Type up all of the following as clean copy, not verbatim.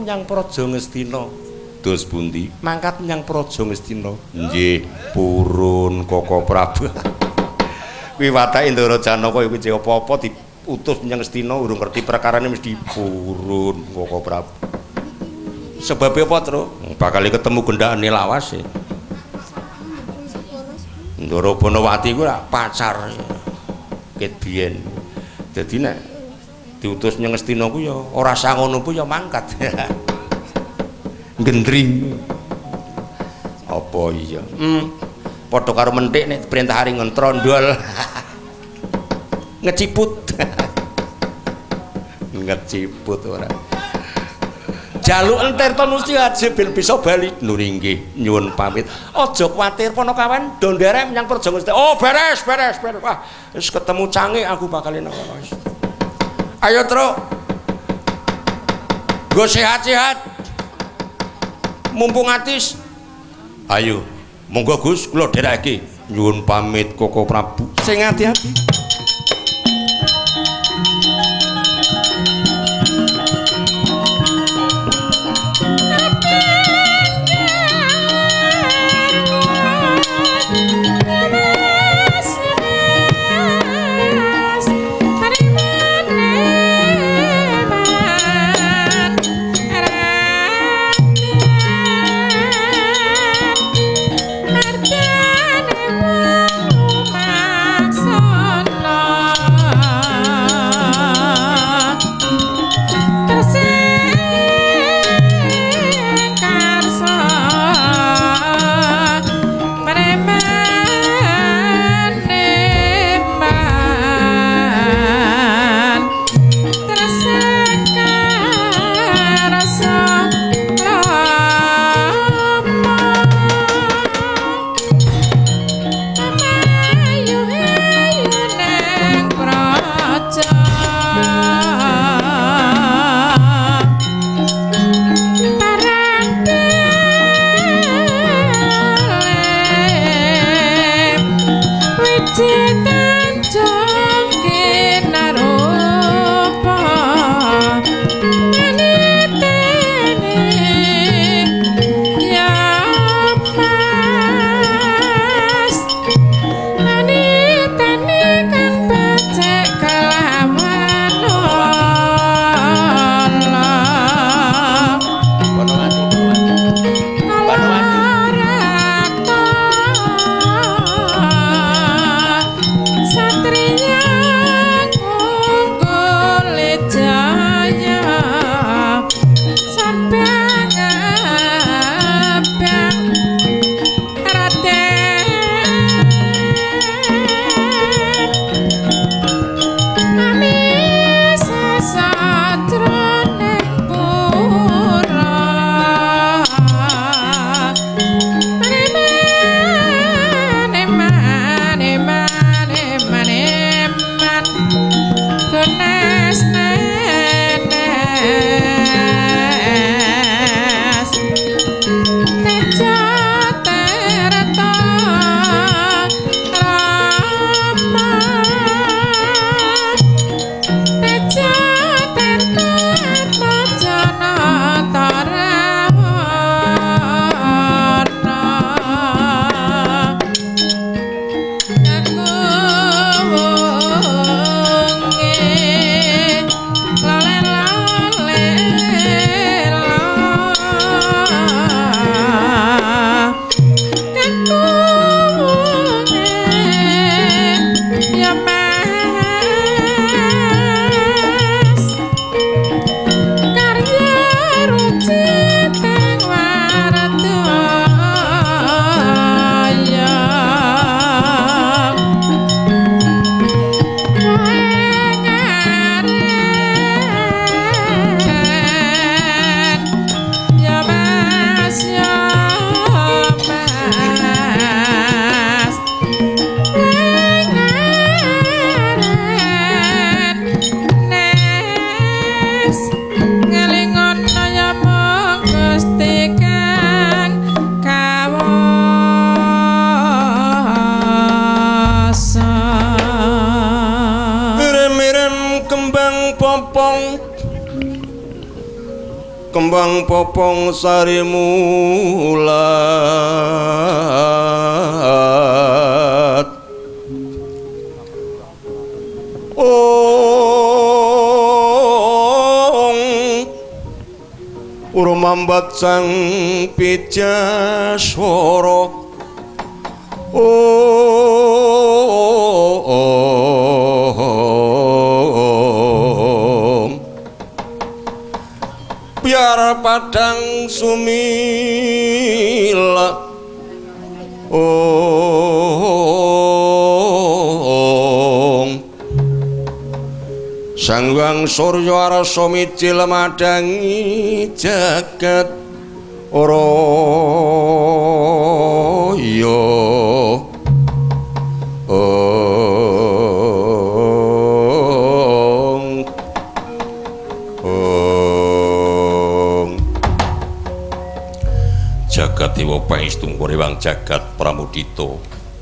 Menyang Praja Ngastina. Dos pundi? Mangkat menyang Praja Ngastina. Nggih, purun Koko Prabu. Kuwi watake Ndara Janaka iku cek apa-apa diutus menyang Ngastina urung ngerti perkarane mesti purun Koko Prabu. Sebabe apa, Truk? Bakal ketemu gendakane lawase. Ndara Banawati kuwi lak pacar ket biyen. Dadi nek diutus menyang Ngastina ku ya ora sangono ku ya mangkat. Gendring. Apa iya? Padha karo menthik nek perintah hari ngentrondol. Ngeciput. Ngeciput ora. Jaluk entir to mesti aja ben bisa bali. Lho nggih, nyuwun pamit. Aja kuwatir Panakawan, do nderek menyang Praja Ngastina. Oh, beres, beres, beres. Wah, wis ketemu cange aku bakal nang kono. Ayo, Truk. Nggo sehat-sehat. Mumpung atis. Ayo, monggo Gus, kula dherekake. Nyuwun pamit Koko Prabu. Sing ati-ati. Artane wong lumaksana. Kembang popong sari mulat. Ong urmambat sang pijaswara. Ong biar padang sumila. Ong Sang Hyang Surya arsa mijil madangi jagat raya. Ong Ong Jagat Dewa Pangestu Rewang jagat Pramudita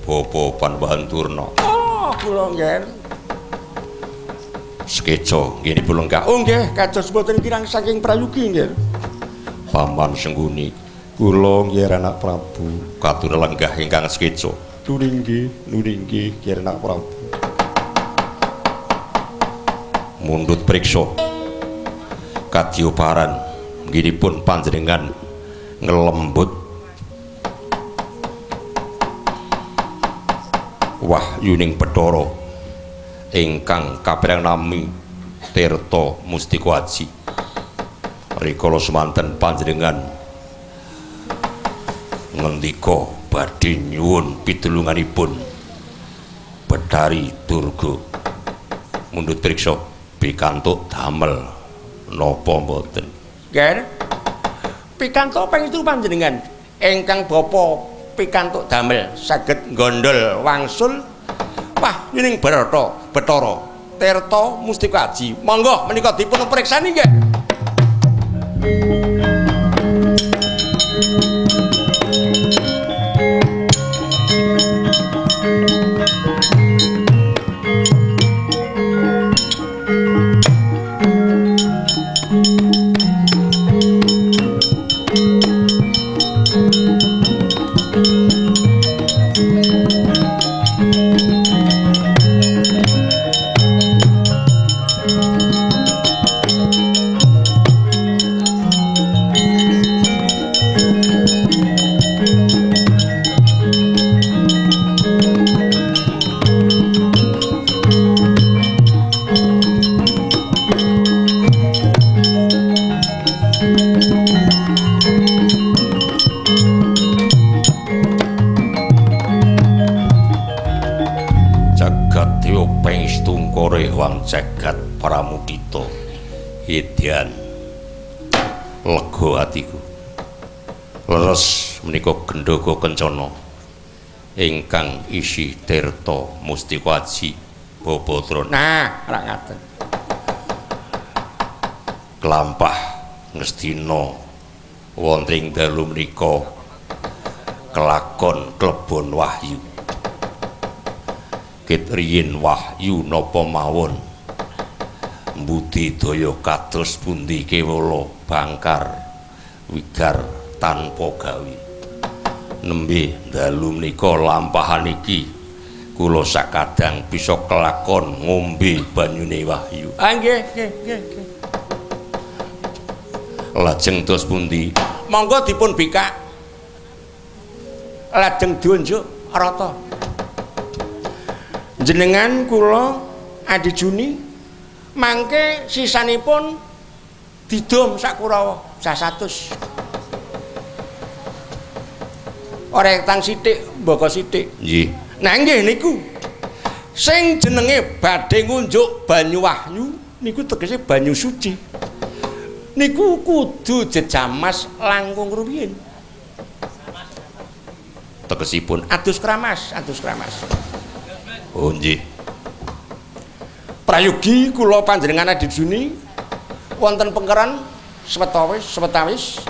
Bapa Panwandurna. Oh, kula nggih. Sekeca nggih pun lenggah. Oh nggih, kados boten kirang saking prayogi nggih. Paman Sengguni, kula nggih anak Prabu. Katur lenggah ingkang sekeca. Nuringgi, nuringgi nggih anak Prabu. Mundhut priksa. Kadyoparan nggihipun panjenengan ngelembut wahyuning Bathara ingkang kaperang nami Tirta Mustika Aji. Rikala semanten panjenengan ngendika badhe nyuwun pitulunganipun Bathari Durga. Mundhut priksa pikantuk damel napa mboten? Nggih. Pikantuk pangestu panjenengan ingkang bapa pikantuk damel saged nggondol wangsul wahyuning Bathara Tirta Mustika Aji. Monggo menika dipun priksani nggih. Jagat Pramudita Edan lega atiku. Leres menika gendhoga kencana ingkang isi Tirta Mustika Aji Bapa Drona. Nah, ora ngaten. Klampah ngestina wonten ing dalu menika kelakon klebon wahyu. Ket riyin wahyu napa mawon budidaya kados pundi kewala bangkar wigar tanpa gawe. Nembe dalu menika lampahan iki kula sakadang bisa kelakon ngombe banyune wahyu. Ah nggih nggih nggih. Lajeng dos pundi? Monggo dipun bikak. Lajeng diunjuk rata. Jenengan kula Adi Juni mangke sisanipun didum sak Kurawa sah 100. Ora tang sithik mbaka sithik. Nggih. Nah nggih niku. Sing jenenge badhe ngunjuk banyu wahyu niku tegese banyu suci. Niku kudu jejamas langkung rumiyin. Tegesipun adus kramas, adus kramas. Oh nggih. Prayogi kula panjenengan Adi Juni wonten pengkeran sawetawis sawetawis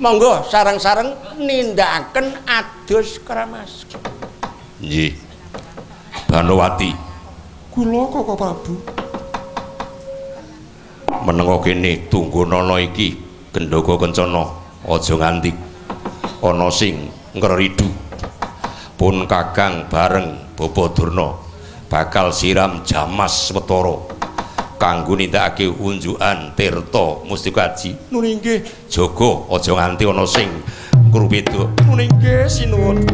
monggo sareng-sareng nindakaken adus kramas. Nggih. Banowati. Kula Koko Prabu. Menengo kene tunggonana iki Gendaka kencana aja nganti ana sing ngreridu. Pun Kakang bareng Bapa Durna bakal siram jamas wetara kanggo nindakake unjukan tirta mustika aji. Nun inggih, jaga aja nganti ana sing ngrupeda. Nun inggih, sinuwun.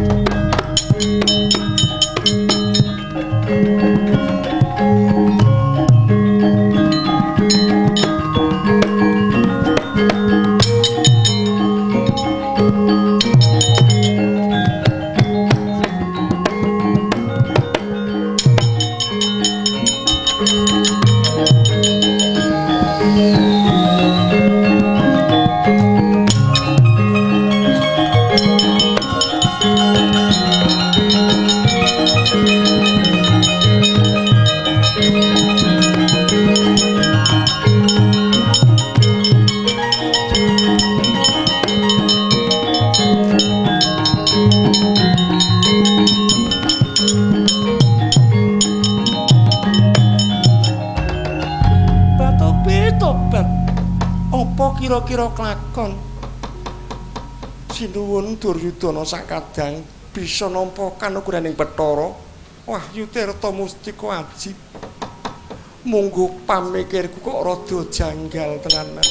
Kira-kira kelakon sinuwun Duryudana sakadang bisa nampa kanugrahaning Bathara Wahyu Tirta Mustika Aji. Munggo pamikirku kok rada janggal tenanan.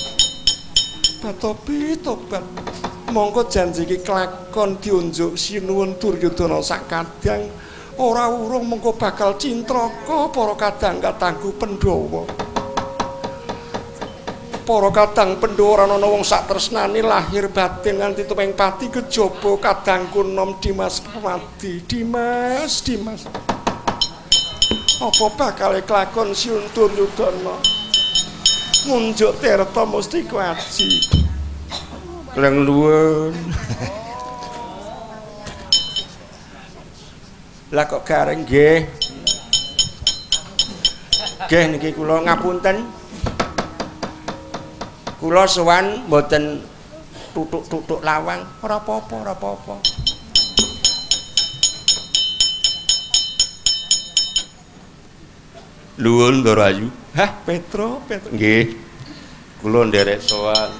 Batopi tobat. Mongko janji iki kelakon diunjuk sinuwun Duryudana sakadang ora urung mengko bakal cintraka para kadang-kadangku Pandhawa. Para kadang Pandhawa ora ana wong sak tresnane lahir batin nganti tumeng pati kejaba kadangku nom Dimas Permadi. Dimas, Dimas. Apa bakal kelakon Siun Duryudana ngunjuk tirta mustika aji. Leng nuwun. Lah kok gareng nggih. Nggih niki kula ngapunten. Kula sowan mboten tutuk-tutuk lawang, ora apa-apa, ora apa-apa. Nuwun Ndara Ayu. Hah, Petro, Petro. Nggih. Kula nderek sowan.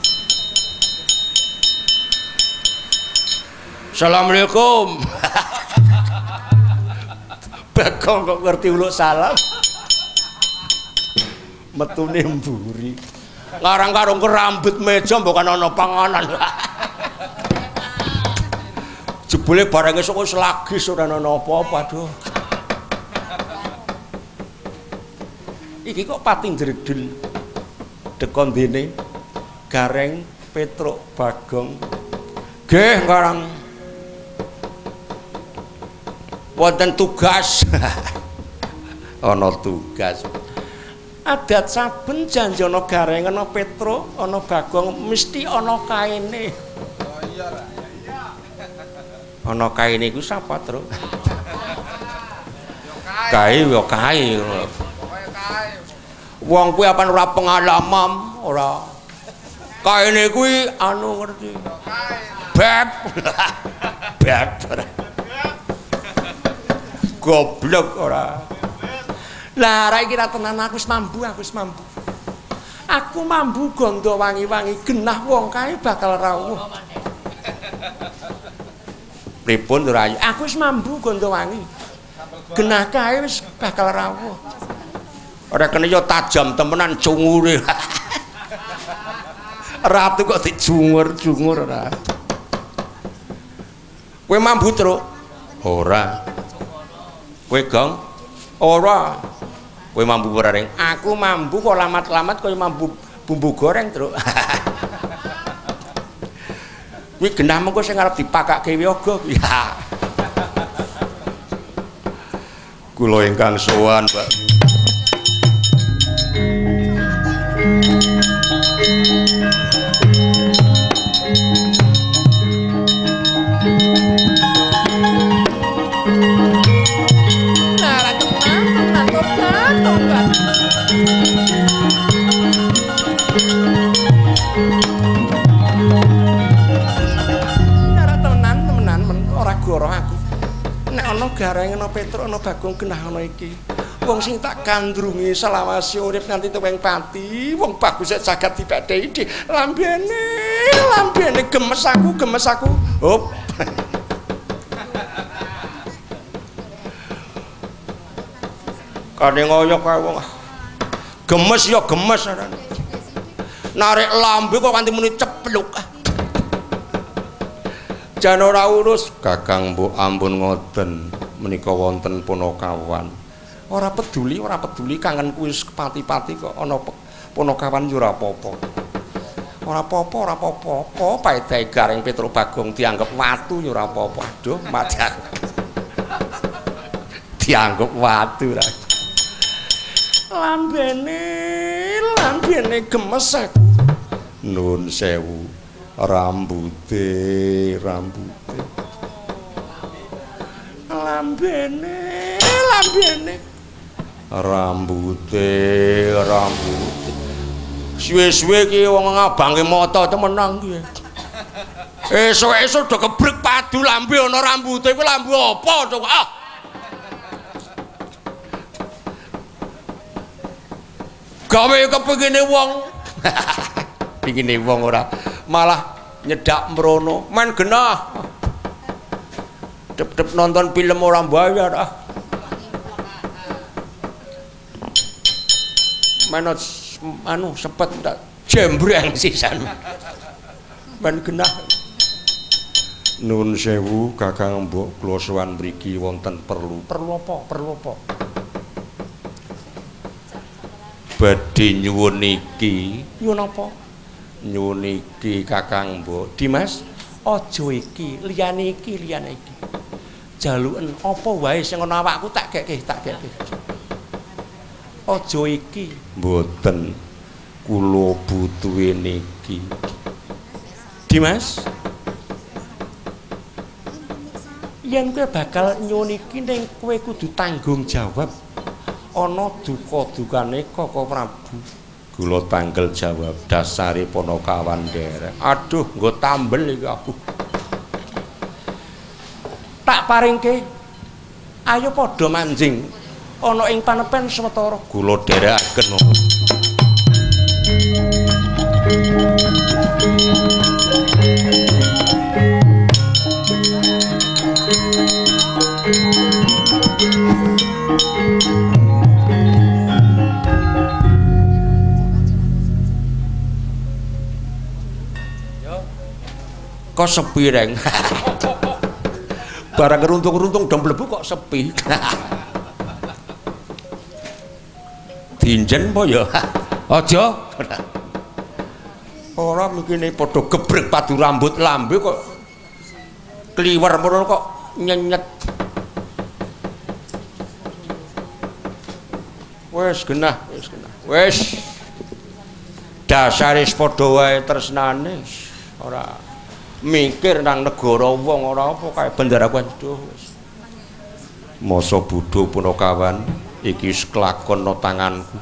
Assalamualaikum. Bagong kok ngerti uluk salam. Metune mburi. Ngarang karung kerambut meja mbokan ana panganan. Jebule barang esuk wis lagis ora ana apa-apa, aduh. Iki kok pati njredel. Dekon dene Gareng Petruk Bagong. Nggih, ngarang wonten tugas. Ana tugas. Adat saben janji ana Gareng, ana Petruk, ana Bagong mesti ana kaine. Oh iya lah, iya. Ana kaine iku sapa, Truk? Kae yo kae. Wong kuwi apan ora pengalaman, ora. Kaine kuwi anu ngerti. Beb. Beb. Goblok ora. Lah arek iki ra tenan, aku wis mambu, aku wis mambu. Aku mambu gondo wangi-wangi genah wong kae bakal rawuh. Pripun Ndara Ayu? Aku wis mambu gondo wangi. Genah kae wis bakal rawuh. Ora kene yo tajam temenan cungure. Ratu kok dicungur-cungur ora. Kowe mambu, Truk? Ora. Kowe Gong? Ora. Kowe mambu ora, Reng? Aku mambu kok lamat-lamat kowe mambu bumbu goreng, Truk. Kuwi genah mengko sing arep dipakake wiyaga kuwi. Kula ingkang sowan, Pak. Ora temenan, temenan ora goroh aku. Nek ana Gareng, ana Petruk, ana Bagong genah ana iki. Wong sing tak kandrungi selawase urip nganti tuweng pati, wong bagus jagat dipetheki lambene, lambene gemes aku, gemes aku. Hop. Kane ngoyo kae wong. Gemes ya gemes. Narik lambe kok kanthi muni cepluk. Jan ora urus. Kakang mbok ampun ngoten, menika wonten punakawan. Ora peduli, ora peduli kangenku wis pati-pati kok ana punakawan yo ora apa-apa. Ora apa-apa, ora apa-apa. Apa paedahe Gareng Petruk Bagong dianggep watu yo ora apa-apa. Aduh, mati aku. Dianggep watu ra. Lambene, lambene gemes aku. Nun sewu, rambute, rambute. Lambene, lambene. Rambute, rambute. Suwe-suwe ki wong ngabangke mata temenan ki. Esuk-esuk do kebrek padu lambe ana rambute kuwi lambe apa to? Ah. Gawe kepingine wong. Pingine wong ora malah nyedak mrono. Men genah. Dep-dep nonton film ora bayar ah. Manut anu sepet tak jembreng sisan. Men genah. Nun sewu Kakang mbok kula sowan mriki wonten perlu. Perlu apa? Perlu apa? Badhe nyuwun iki. Nyuwun apa? Nyuwun iki Kakang mbok. Dimas, aja iki, liyane iki, liyane iki. Jaluken apa wae sing ana awakku tak kekke, tak kekke. Aja iki. Mboten. Kula butuhe niki. Dimas, yen kowe bakal nyuwun iki ning kowe kudu tanggung jawab. Ana duka-dukane Koko Prabu. Kula tanggal jawab dasare punakawan nderek. Aduh, nggo tambel iki aku. Tak paringke. Ayo padha manjing ana ing panepen sawetara. Kula dherekaken. Kok sepi reng. Barang runtung-runtung dom mlebu kok sepi. Dinjen po ya? Aja. Ora mikine padha gebrek padu rambut lambe kok kliwer mrono kok nyenyet. Wis genah, wis genah. Wis. Dasare padha wae tresnane ora mikir nang negara wong ora apa kae bendaraku aduh wis. Masa bodho punakawan iki wis kelakon no tanganku.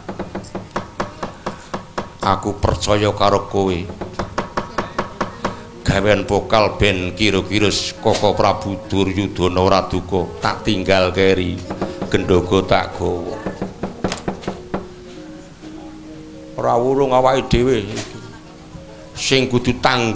Aku percaya karo kowe. Gawean pokal ben kira-kira Koko Prabu Duryudana ora duka, tak tinggal keri, gendhoga tak gawa. Ora wurung awake dhewe iki. Sing kudu tanggung